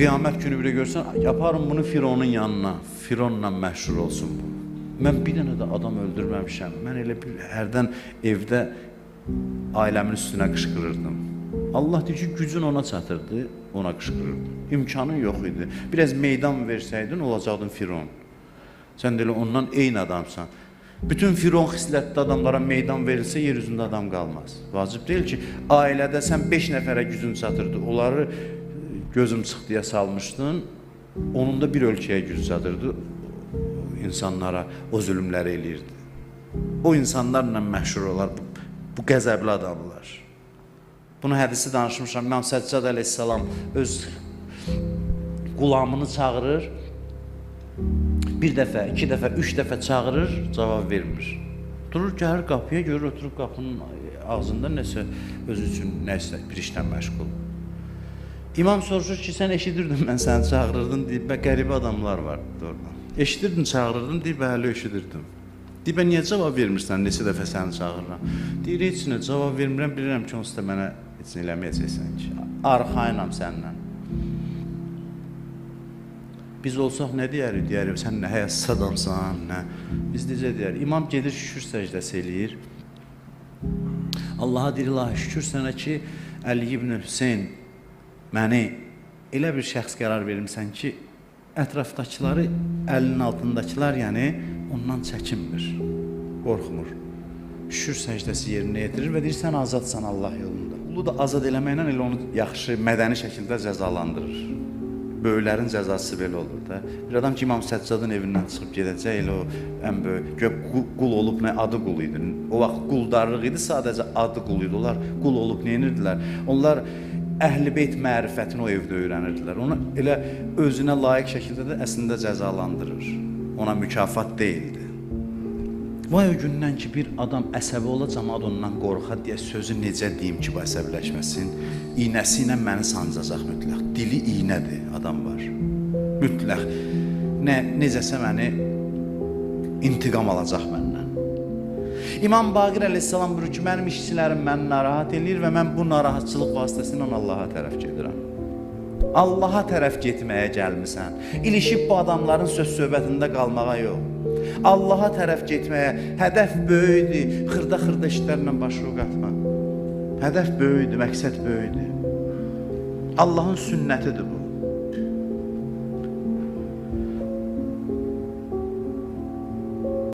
Qiyamət günü bir görsən, aparın bunu Fironun yanına. Fironla məşhur olsun bu. Mən bir dənə də adam öldürməmişəm. Mən elə bir hərdən evdə ailəmin üstünə qışqırırdım. Allah deyir ki, gücün ona çatırdı, ona qışqırırdı. İmkanın yox idi. Biraz meydan versəydin, olacaqdın Firon. Sən də elə ondan eyni adamsan. Bütün Firon xislətli adamlara meydan verilsə, yer üzündə adam qalmaz. Vacib deyil ki, ailədə sən 5 nəfərə gücün çatırdı, onları gözüm çıxdıya salmışdın, onun da bir ölkəyə güc çatırdı, insanlara o zülmləri eləyirdi. O insanlarla məşhur olar bu qəzəbli adamlar. Bunu hədisi danışmışam. İmam Səccad əleyhissalam öz qulamını çağırır. Bir dəfə, iki dəfə, üç dəfə çağırır, cavab vermir. Durur, gəlir qapıya, görür, oturub qapının ağzında nəsə özü üçün nəsə bir işlə məşğul. İmam soruşur ki, sən eşidirdin, mən səni çağırırdım, deyib, qəribə adamlar var orada. Eşidirdin, çağırırdın, deyib, bəli, eşidirdim. Deyib, niyə cavab vermirsən, neçə dəfə səni çağırıram? Deyir, heç nə, cavab vermirəm, bilirəm ki, onsuz da mənə heç nə eləməyəcəksən ki, arxayınam səndən. Biz olsaq nə deyərik? Deyərik, sən nə həyasız adamsan, nə? Biz necə deyərik? İmam gedir, şükür səcdəsi eləyir. Allaha deyir, ilahi, şükür sənə ki, Əli ibn Hüseyn məni elə bir şəxs qərar vermirsən ki, ətrafdakıları, əlinin altındakılar, yəni ondan çəkinmir, qorxmur. Şükür səcdəsi yerinə yetirir və deyir, sən azadsan Allah yolunda. Qulu da azad eləməklə elə onu yaxşı, mədəni şəkildə cəzalandırır. Böyüklərin cəzası belə olur da. Bir adam ki, İmam Səccadın evindən çıxıb gedəcək, elə o ən böyük, gör, qul olub, nə adı qul idi. O vaxt quldarlıq idi, sadəcə adı qul idi. Onlar qul olub nə edirdilər? Onlar Əhl-i Beyt mərifətini o evdə öyrənirdilər. Onu elə özünə layiq şəkildə də əslində cəzalandırır. Ona mükafat deyildi. Vay o gündən ki, bir adam əsəbi ola, camaat ondan qorxa deyə sözü necə deyim ki, bu əsəbləşməsin? İynəsi ilə məni sancacaq mütləq. Dili iynədir, adam var. Mütləq. Necəsə məni intiqam alacaq məndən. İmam Baqir əleyhissalam buyurur ki, mənim işçilərim məni narahat eləyir və mən bu narahatçılıq vasitəsilə Allaha tərəf gedirəm. Allaha tərəf getməyə gəlmisən. İlişib bu adamların söz-söhbətində qalmağa yox. Allaha tərəf getməyə, hədəf böyükdür, xırda-xırda işlərlə başını qatma. Hədəf böyükdür, məqsəd böyükdür. Allahın sünnətidir bu.